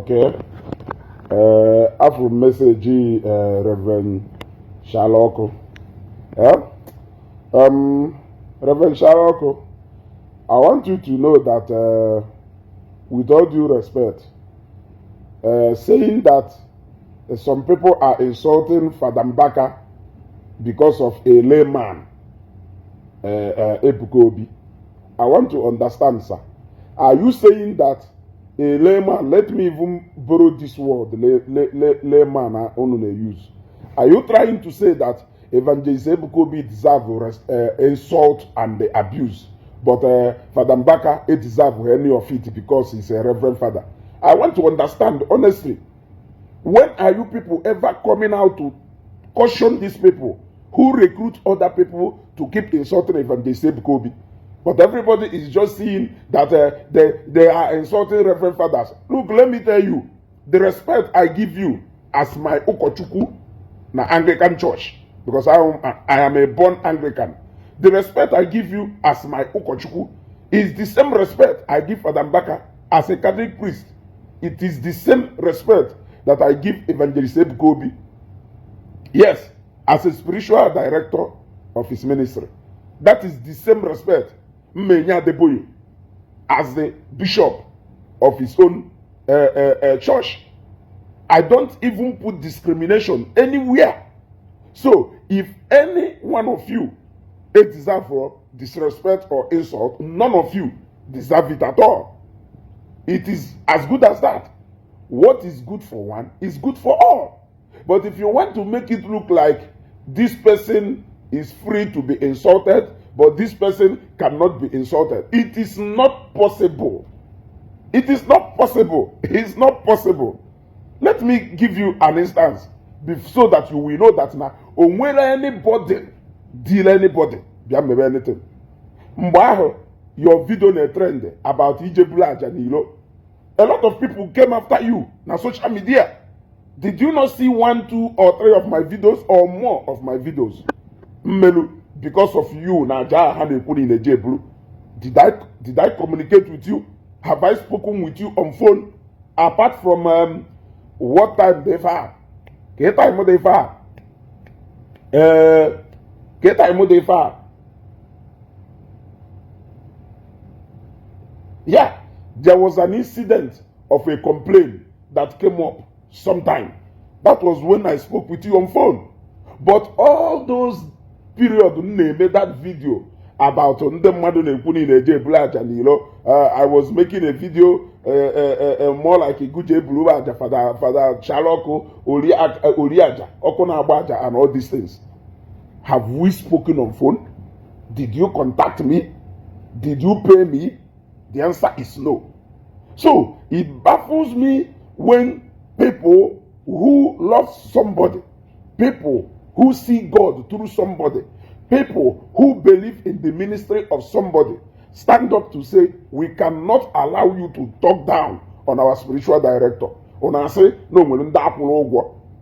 Okay. After message, Reverend Shaloko. Yeah? Reverend Shaloko, I want you to know that, with all due respect, saying that some people are insulting Father Mbaka because of a layman, Ebuka Obi, I want to understand, sir. Are you saying that a layman, let me even borrow this word, layman I only use. Are you trying to say that Evangelist Ebuka Obi deserves insult and abuse, but Father Mbaka deserves any of it because he's a reverend father? I want to understand, honestly, when are you people ever coming out to caution these people who recruit other people to keep insulting Evangelist Ebuka Obi? But everybody is just seeing that they are insulting reverend fathers. Look, let me tell you, the respect I give you as my Ukochukwu na Anglican Church, because I am a born Anglican. The respect I give you as my Ukochukwu is the same respect I give Father Mbaka as a Catholic priest. It is the same respect that I give Evangelist Ebuka Obi. Yes, as a spiritual director of his ministry. That is the same respect Mmenya Adeboye as the bishop of his own church. I don't even put discrimination anywhere. So if any one of you deserve for disrespect or insult, none of you deserve it at all. It is as good as that. What is good for one is good for all. But if you want to make it look like this person is free to be insulted, but this person cannot be insulted, it is not possible. It is not possible. It is not possible. Let me give you an instance so that you will know that now, when anybody deal anybody, maybe anything. Mbaho, your video na trend about Ijebula Janilo. A lot of people came after you na social media. Did you not see 1, 2, or 3 of my videos or more of my videos? Mmelu, because of you, Naja had put in a J-Blue. Did I communicate with you? Have I spoken with you on phone? Apart from what time they far? What time they far? What time they far? Yeah, there was an incident of a complaint that came up sometime. That was when I spoke with you on phone. But all those period made that video about I was making a video more like a good Father Shaloko, Oriaja, Okona Abaja, and all these things. Have we spoken on phone? Did you contact me? Did you pay me? The answer is no. So it baffles me when people who love somebody, people who see God through somebody, people who believe in the ministry of somebody, stand up to say, we cannot allow you to talk down on our spiritual director. Ona say, no, we don't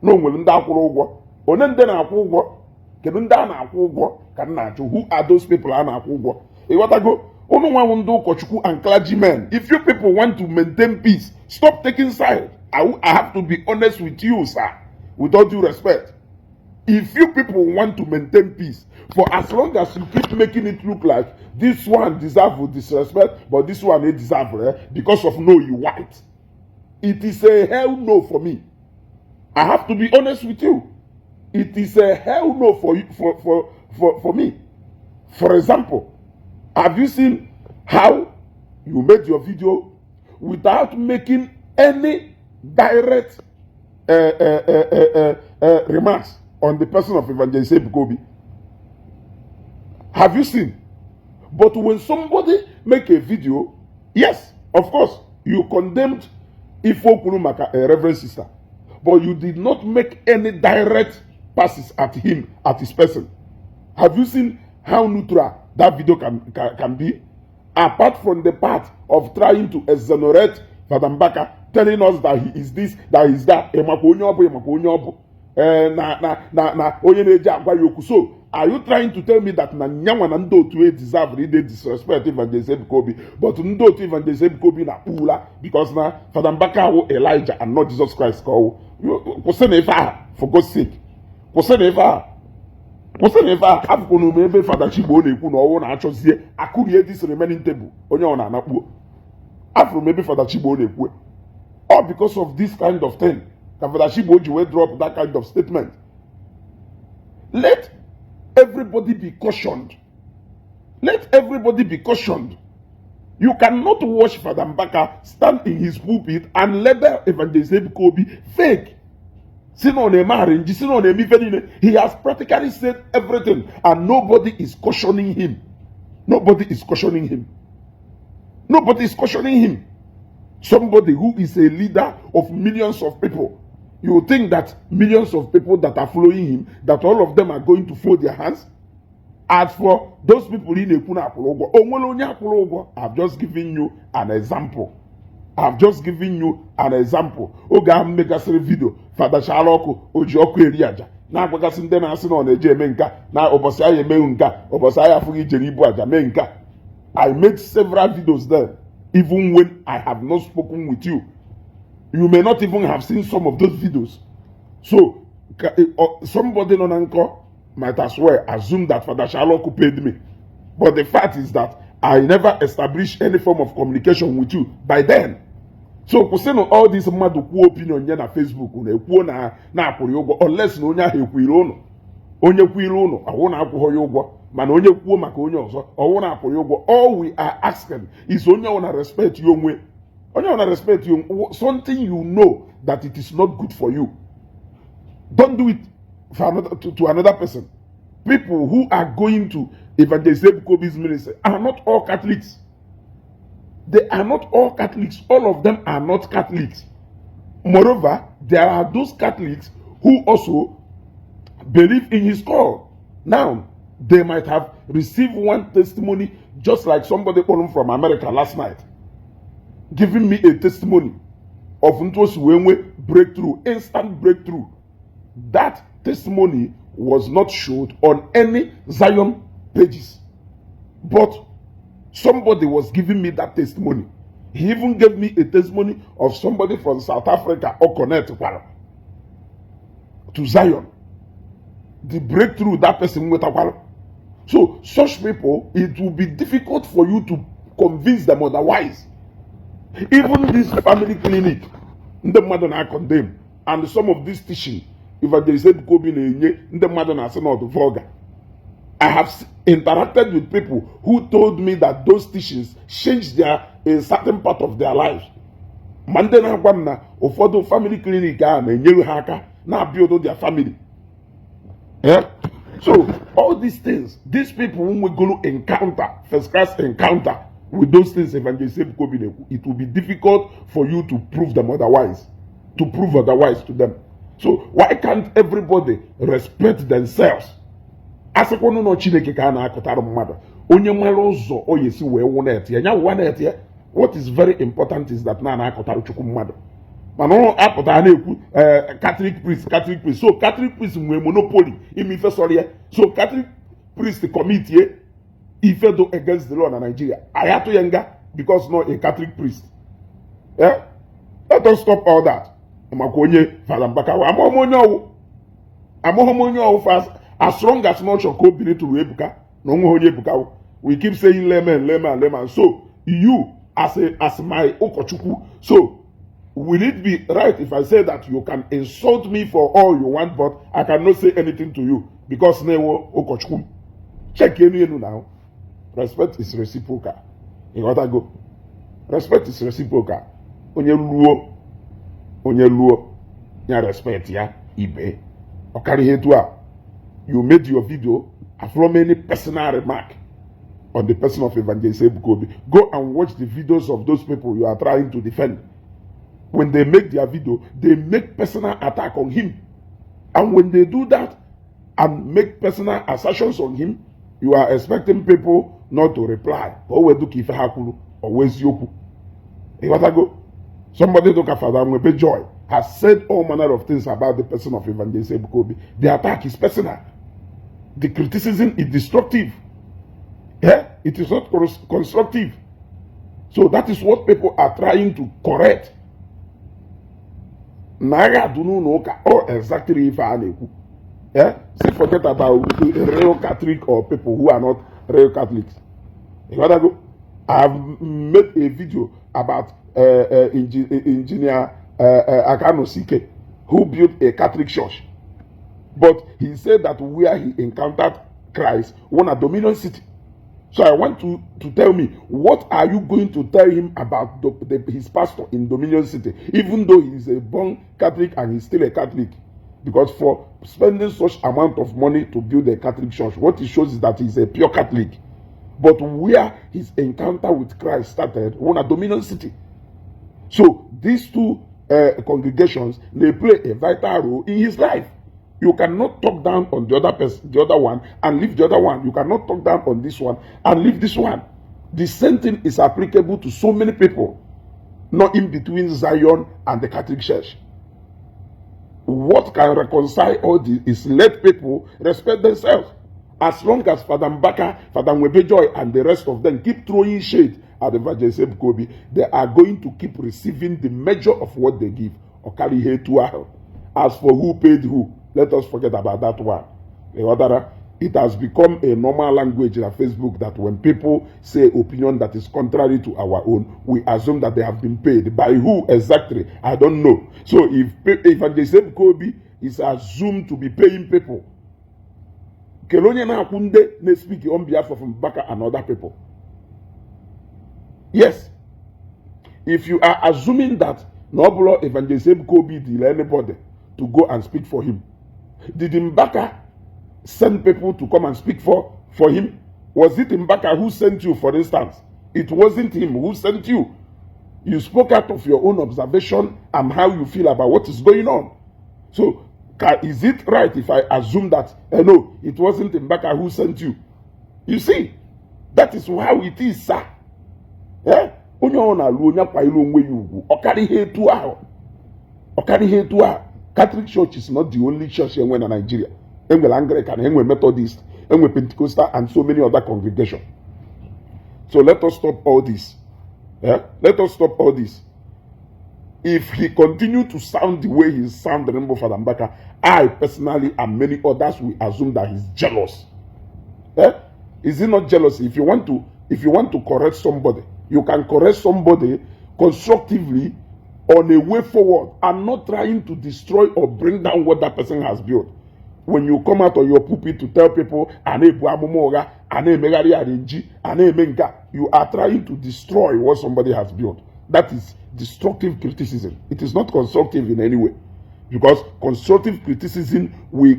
no, we don't onende na akwụgwọ kedu ndị a na-akwụ ụgwọ ka nna achụ. Who are those people a na-akwụ ụgwọ? Ịghọtago? Unu nwa ndị ụkọchukwu and clergymen, if you people want to maintain peace, stop taking sides. I have to be honest with you, sir, with all due respect. If you people want to maintain peace, for as long as you keep making it look like this one deserves disrespect, but this one ain't deserve because of no you white, it is a hell no for me. I have to be honest with you. It is a hell no for you, for me. For example, have you seen how you made your video without making any direct remarks on the person of Evangelist Ebuka Obi? Have you seen? But when somebody make a video, yes, of course, you condemned Ifo Kurumaka, a reverend sister, but you did not make any direct passes at him, at his person. Have you seen how neutral that video can be? Apart from the part of trying to exonerate Father Mbaka, telling us that he is this, that he is that, so Are you trying to tell me that na nyanwa na ndo to deserve they disrespect Evangelist Ebuka Obi, but ndo to Evangelist Ebuka Obi na pula because na Father Mbaka wo Elijah and not Jesus Christ call you for God's sake. After maybe Father Chibo na-ekwu na ọwụ na-achọzie akụrie this remaining table onye ọ na-anakpuo. After maybe Father Chibo na-ekwu all because of this kind of thing. Father Chibo ji will drop that kind of statement. Let everybody be cautioned. Let everybody be cautioned. You cannot watch Father Mbaka stand in his pulpit and label Evangelist Ebuka Obi fake. He has practically said everything and nobody is cautioning him. Nobody is cautioning him. Nobody is cautioning him. Somebody who is a leader of millions of people. You think that millions of people that are following him, that all of them are going to fold their hands? As for those people in Ekuna, I've just given you an example. I've just given you an example. Oga make a video. Father Shaloko, Ojoku Eriaja. Na kwagasin den asin on eje menka. Na obosaya menka. Obosaya fugi jeribu aja menka. I made several videos there, even when I have not spoken with you. You may not even have seen some of those videos. So somebody on anchor might as well assume that Father Shaloko paid me. But the fact is that I never established any form of communication with you by then. So, all this mad opinion on Facebook, unless no all we are asking is only want to respect you. Only want to respect you. Something you know that it is not good for you. Don't do it for another, to another person. People who are going to Evangelist Ebuka Obi's ministry are not all Catholics. They are not all Catholics. All of them are not Catholics. Moreover, there are those Catholics who also believe in his call. Now, they might have received one testimony just like somebody from America last night, giving me a testimony of Ntosiwenwe breakthrough, instant breakthrough. That testimony was not showed on any Zion pages. But somebody was giving me that testimony. He even gave me a testimony of somebody from South Africa or connect to Zion. The breakthrough that person with. So such people, it will be difficult for you to convince them otherwise. Even this family clinic, the mother I condemn, and some of this teaching, Evangelist Ebuka Obi the mother I say not vulgar. I have interacted with people who told me that those teachings changed a certain part of their lives. Mandela Gwamna, Ofodo family clinic, now build their family. Yeah? So, all these things, these people whom we're going to encounter, first class encounter with those things, Evangelist Ebuka Obi, it will be difficult for you to prove them otherwise. To prove otherwise to them. So, why can't everybody respect themselves? Asekono no Chineke ka na akotaro mmadu onye nwere ụzọ o yesi wee wu net ya nya wu net ya. What is very important is that na akotaro chukwu mmadu mana apụta na ekwu Catholic priest so Catholic priest nwe monopoly imi ife sori ya. So Catholic priest committee ife do against the law na Nigeria ayato yenga because no a Catholic priest. Yeah, let us stop all that. Makonye Father Mbaka amohomonyo fast. As long as not your code to Ebuka, no more Ebuka, we keep saying lemon. So you as my Okochuku, so will it be right if I say that you can insult me for all you want, but I cannot say anything to you because Newo Okochuku? Check you now. Respect is reciprocal. You gotta go. Respect is reciprocal. Onye luo, ya respect ya ibe. Okari hetua. You made your video from any personal remark on the person of Evangelist Ebuka Obi. Go and watch the videos of those people you are trying to defend. When they make their video, they make personal attack on him. And when they do that and make personal assertions on him, you are expecting people not to reply. Always yoku. Somebody took a father with joy has said all manner of things about the person of Evangelist Ebuka Obi. The attack is personal. The criticism is destructive. Yeah? It is not constructive. So that is what people are trying to correct. Naga dunu noka or exactly if I know. Yeah? See, forget about real Catholic or people who are not real Catholics. You gotta go. I've made a video about engineer Akano Sike, who built a Catholic church. But he said that where he encountered Christ was a Dominion city. So I want to tell me, what are you going to tell him about his pastor in Dominion City, even though he is a born Catholic and he's still a Catholic? Because for spending such amount of money to build a Catholic church, what it shows is that he's a pure Catholic. But where his encounter with Christ started was a Dominion City. So these two congregations, they play a vital role in his life. You cannot talk down on the other person, the other one, and leave the other one. You cannot talk down on this one and leave this one. The same thing is applicable to so many people, not in between Zion and the Catholic Church. What can reconcile all this is let people respect themselves. As long as Father Mbaka, Father Webejoy, and the rest of them keep throwing shade at Evangelist Ebuka Obi, they are going to keep receiving the measure of what they give. As for who paid who, let us forget about that one. It has become a normal language in Facebook that when people say opinion that is contrary to our own, we assume that they have been paid. By who exactly? I don't know. So if Evangelist Ebuka Obi is assumed to be paying people, Kelonya na Akunde may speak on behalf of Mbaka and other people. Yes. If you are assuming that Nobulo Evangelist Ebuka Obi did anybody to go and speak for him, did Mbaka send people to come and speak for him? Was it Mbaka who sent you, for instance? It wasn't him who sent you. You spoke out of your own observation and how you feel about what is going on. So, is it right if I assume that, no, it wasn't Mbaka who sent you? You see, that is how it is, sir. Eh? Catholic Church is not the only church in Nigeria. Anglican, Methodist, Pentecostal, and so many other congregations. So let us stop all this. Yeah? Let us stop all this. If he continues to sound the way he sounds, the Rainbow Father Mbaka, I personally and many others will assume that he's jealous. Yeah? Is he not jealous? If you want to correct somebody, you can correct somebody constructively on a way forward and not trying to destroy or bring down what that person has built. When you come out of your pulpit to tell people, you are trying to destroy what somebody has built. That is destructive criticism. It is not constructive in any way. Because constructive criticism will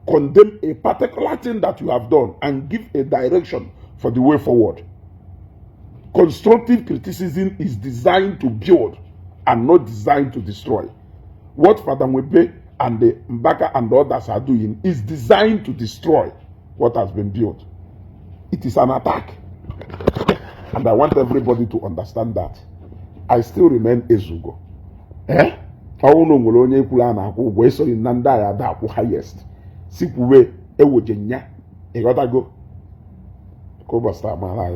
condemn a particular thing that you have done and give a direction for the way forward. Constructive criticism is designed to build and not designed to destroy. What Father Mwebe and the Mbaka and the others are doing is designed to destroy what has been built. It is an attack. And I want everybody to understand that. I still remain Ezeugo. Eh? Highest. Sikwe ewo jenya. Egotago. Ko basta mala